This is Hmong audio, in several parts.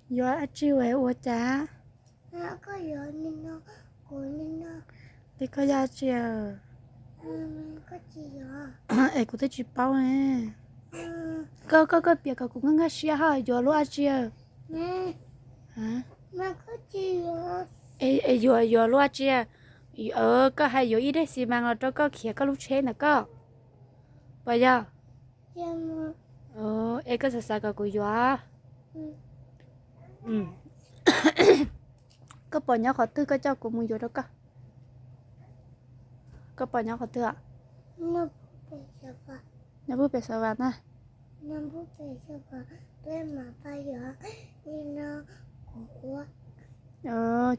Yuav dab tsi es ua cas? Li koj yog dab tsi? Es kuv twb tsis paub ne. Koj, koj, koj piav kom kuv nkag nkag siab ho yuav lub dab tsi? Es yuav, yuav lub dab tsi? Koj hais yuav ib daim xi mas los rau koj khiav koj lub tsheb ntawm koj, puas yog? Es koj xav xav kom kuv yuav. Koj pom nyob qhov twg koj coj kuv mus yuav rau koj? Koj pom nyob qhov twg? Nyob pub pem Xav Vas na.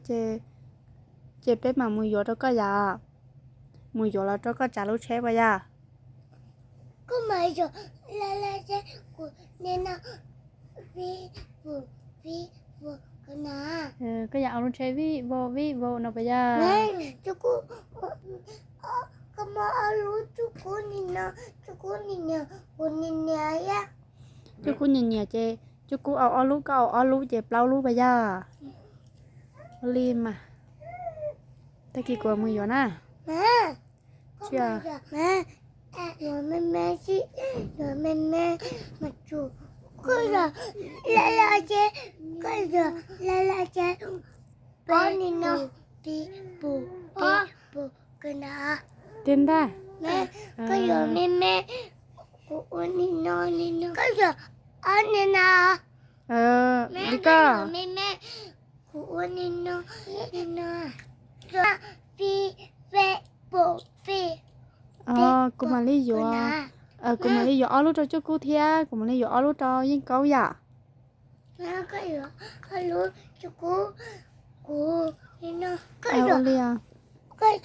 Ces, ces peb mam mus yuav rau koj yom. Mus yuav los rau koj tsav lub tsheb puas yog? Koj yog ua lub tsheb vij vau vij vau no puas yog? Coj kub nyias nyias ces coj kub au ob lub koj au ob lub ces plaub lub puas yog? Ua li mas. Tag kis kuv mus yuav na. Tiag ntag. Li koj. Kuv mam li yuav, kuv mam li yuav ob lub rau coj kub thiab kuv mam li yuav ob lub rau yeej koob yom. Ua li os. Ua li os. Koj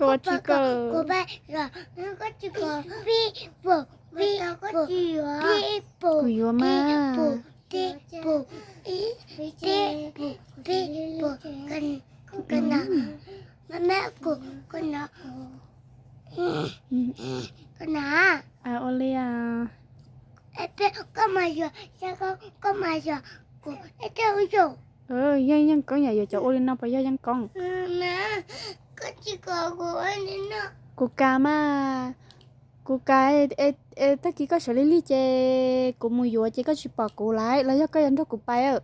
ua tsis kawg. Kuv yuav mas. Ua li os. Yeej yeej koob yam yuav cov ua li no puas yog yeej koob? Kuv kav mas, kuv kav, tag kis koj sawv lig lig ces kuv mus yuav ces koj tsis pom kuv lawm los yog koj yuav nrog kuv pais?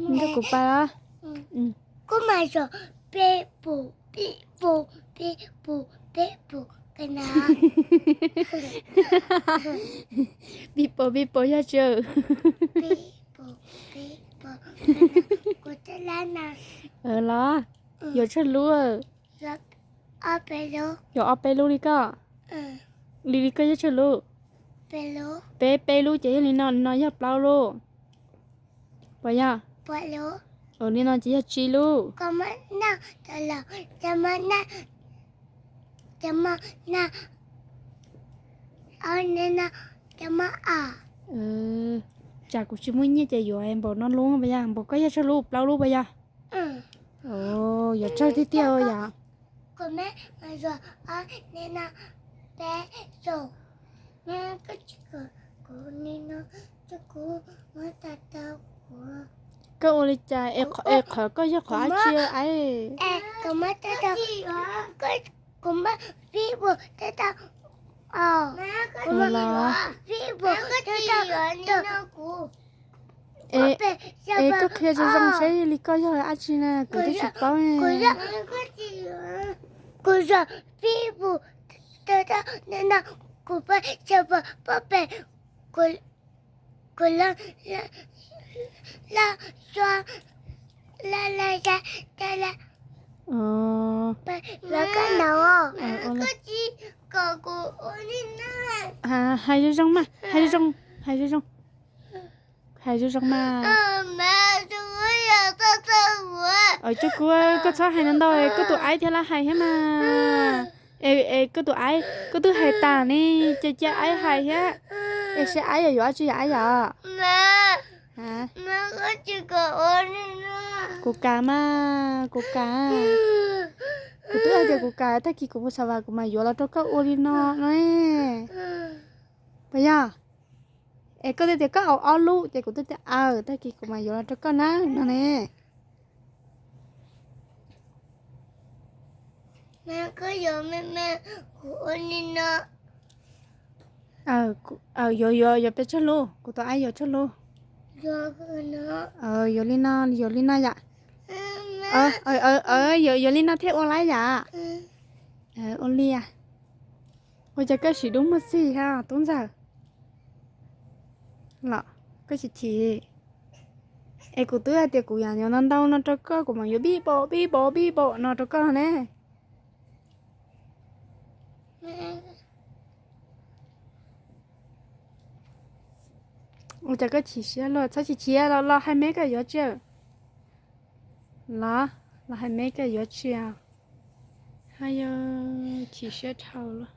Nrog kuv pais os. Pis pos pis pos yog tsis? Los yuav tsawg lub? Yuav ob peb lub li koj? Li li koj yog tsawg lub? Peb, peb lub ces yog li no, no yog plaub lub. Puas yog? Li no ces yog tsib lub. Tsam kuv tsis muaj nyiaj ces yuav npaum no lub puas yog? Npaum koj yog tsawg lub? Plaub lub puas yog? Yuav tsawg tiag tiag yom. Koj ua li cas es qhov koj yog qhov dab tsi aib? Es koj qhia zoo zoo seb li koj yog dab tsi na, kuv twb tsis paub. Hais zoo zoo mas, hais zoo zoo, hais zoo zoo. Hais zoo zoo mas. Coj kub, koj txhob hais ntau ntau, koj tus aib thiaj li hais thiab mas. Es koj tus aib, koj twb hais tas ne, cia cia aib hais thiab. Es seb aib yuav yuav dab tsi yom aib yom? Kuv Kuv kam mas, kuv kam. Kuv twb hais tias kuv kam, tag kis kuv mus Xav Vam kuv mam yuav los rau koj ua li no no. Puas yog? Es koj twb tias koj au ob lub ces kuv twb tias aw, tag kis kuv mam yuav los rau koj na no ne. Yuav, yuav, yuav peb tsawg lub, kuv tus aib yuav tsawg lub. Yuav li no, yuav li no yom. Yuav li no thiaj ua laib yom. Ua li. Ua cas koj siv dub muag txig hab tub ntxawg? Los koj tsis chim? Es kuv twb hais tias kuv yuav ntau ntau no rau koj, kuv mam yuav pib pom pib pom pib pom no rau koj ne. Ua cas koj chim siab luaj? Txhob chim chim, los hais me koj yuav tsi. Los, los hais me koj yuav tsi. Haj yog chim siab dhau luaj.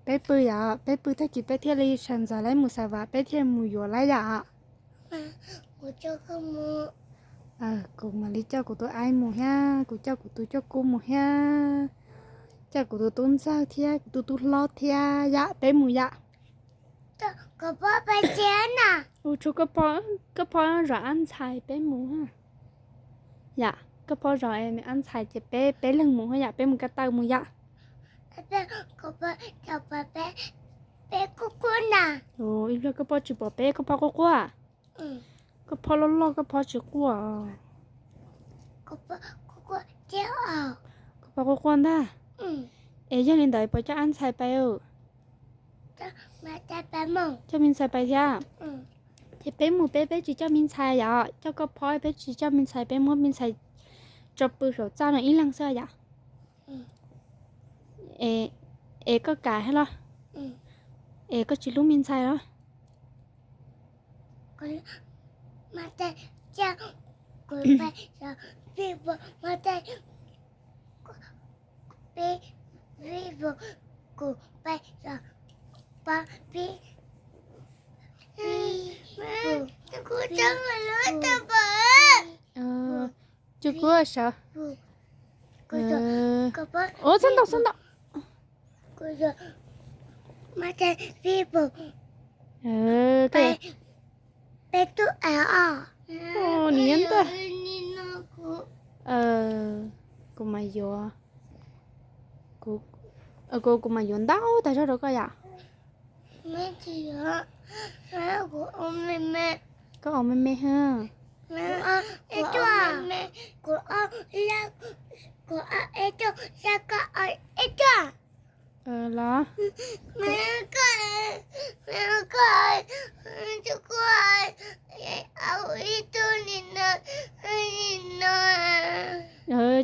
Peb pw yom, peb pw tag kis peb thiaj li sawv ntxov laib mus Xav Vam, peb thiaj mus yuav laib yom. Kuv mam li coj kuv tus aib mus thiab, kuv coj kuv tus cuaj kub mus thiab, coj kuv tus tub ntxawg thiab, kuv tus tub hlob thiab yom, peb mus yom. Ua tsuag koj phob zov ab ntxhais peb mus. Yom, koj phob zov ab ntxhais ces peb, peb leeg mus yom, peb mus ko taw mus yom. Ib pliag koj phob tsis pom peb, koj phob quaj quaj. Koj phob loj loj koj phob tsis quaj. Koj phob quaj quaj ntag. Es yog li ntawd puas coj ab ntxhais pais? Coj me ntxhais pais thiab. Ces peb mus peb, peb tsis coj me ntxhais yom, coj koj phob peb tsis coj me ntxhais, peb muab me ntxhais tso pw saum txaj no ib leeg xwb yom. Es koj kam thiab los? Es koj tsis hlub me ntxhais los? Cuj Kuab sawv. Ua txhob ntaus, txhob ntaus. Nws nyob ntag. Kuv mam yuav, kuv, kuv mam yuav ntau tag zog rau koj yom. Koj ua me me hwb. Los.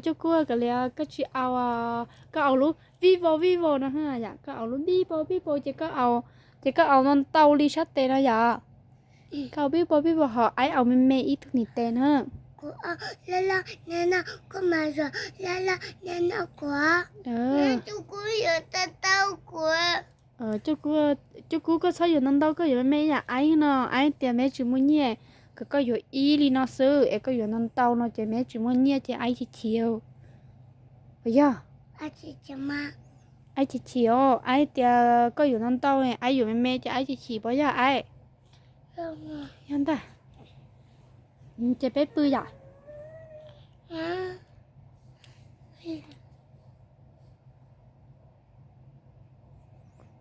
Cuj Kuab, kav liam koj tsis au, koj au lub vij vau vij vau no yom, koj au lub vij vau vij vau ces koj au, ces koj au ntau ntau li sab tes no yom. Koj au pib pab pib pab hos aib au me me ib tug niag tes na. Cuj Kub, koj txhob yuav ntau ntau, koj yuav me me yam aib no, aib tias me tsis muaj nyiaj, kom koj yuav ib li no xwb es koj yuav ntau ntau no ces me tsis muaj nyiaj ces aib chim chim. Puas yog? Aib chim chim os, aib tias koj yuav ntau ntau, aib yuav me me ces aib chim chim, puas yog aib? Yog ntag. Ces peb pw yom.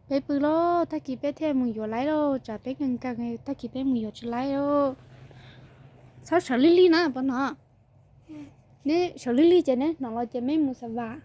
Peb pw lauj, tag kis peb thiaj mus yuav laib lauj, tsam peb nkees nkees tag kis peb mus yuav tsis laib lauj. Txhob sawv lig lig na puas hnov? Neb sawv lig lig ces neb hnov los ces meb mus xa vas.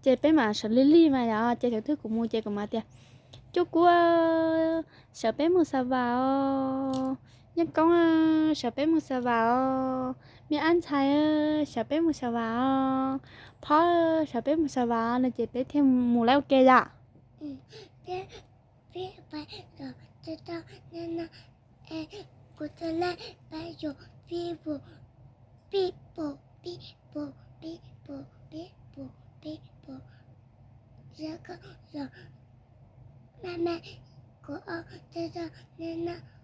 Ces peb mam sawv lig lig mas yom, ces thaum twg kuv mus ces kuv mam tias, Cuj Kub, sawv peb mus xa vas os. Nyob Koob, sawv peb mus xav vas os. Me Ab Ntxhais, sawv peb mus xav vas os. Phob, sawv peb mus xav vas no ces peb thiaj mus lawm ua ke yom. Peb, peb pais tom toj toj na na, es kuv tus lej peb yuav pib pum, pib pum, pib pum, pib pum, pib pum, pib pum. Zoo koj zoo, me me, kuv ob toj toj na na.